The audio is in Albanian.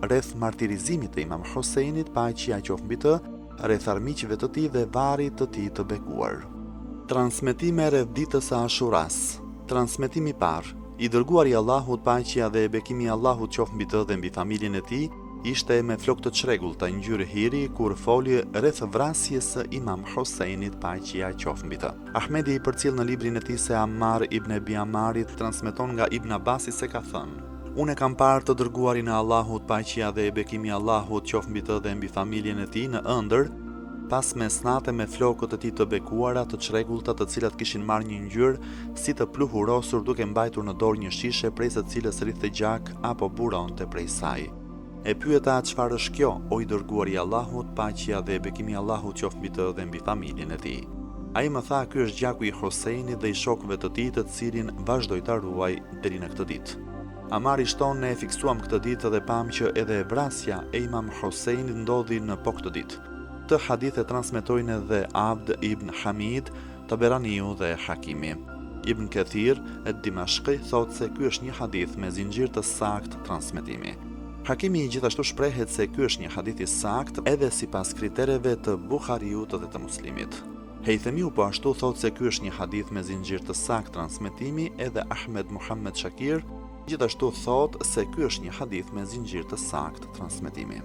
rreth martirizimit të Imam Husejnit, paqja qoftë mbi të, rreth armiqve të tij dhe varrit të tij të bekuar. Transmetime rreth ditës së Ashuras. Transmetimi i parë, I dërguari i Allahut, paqja dhe bekimi i Allahut qoftë mbi të dhe mbi familjen e tij, ishte me flokë të çrregullta ngjyrë hiri kur foli rreth vrasjes së Imam Husejnit, paqja qoftë mbi të. Ahmedi përcjell në librin e tij se Ammar ibn Ebi Ammari transmeton nga Ibn Abbasi se ka thënë, Unë e kam parë të dërguarin e Allahut, paqja dhe bekimi i Allahut qoftë mbi të dhe mbi familjen e tij, në ëndërr, pas mesnate me flokët e tij të bekuara, të çrregullta, të cilat kishin marrë një ngjyrë si të pluhurosur duke mbajtur në dorë një shishe prej së cilës rridhte gjak apo buronte prej saj. E pyeta, Çfarë është kjo, o i Dërguari i Allahut, paqja dhe bekimi i Allahut qoftë mbi të dhe mbi familjen e tij? Ai më tha, Ky është gjaku i Husejnit dhe i shokëve të tij, të cilin vazhdoj ta ruaj deri në këtë ditë. Amari shton, Ne e fiksuam këtë ditë dhe pamë që edhe vrasja e Imam Husejnit ndodhi në po këtë ditë. Këtë hadith e transmetojnë edhe Abd ibn Hamid, Taberaniu dhe Hakimi. Ibn Kethir, Ed-Dimashqi thotë se ky është një hadith me zinxhir të saktë transmetimi. Hakimi gjithashtu shprehet se ky është një hadith i saktë edhe sipas kritereve të Buhariut dhe të Muslimit. Hejthemiu po ashtu thotë se ky është një hadith me zinxhir të saktë transmetimi edhe Ahmed Muhammed Shakir gjithashtu thotë se ky është një hadith me zinxhir të saktë transmetimi.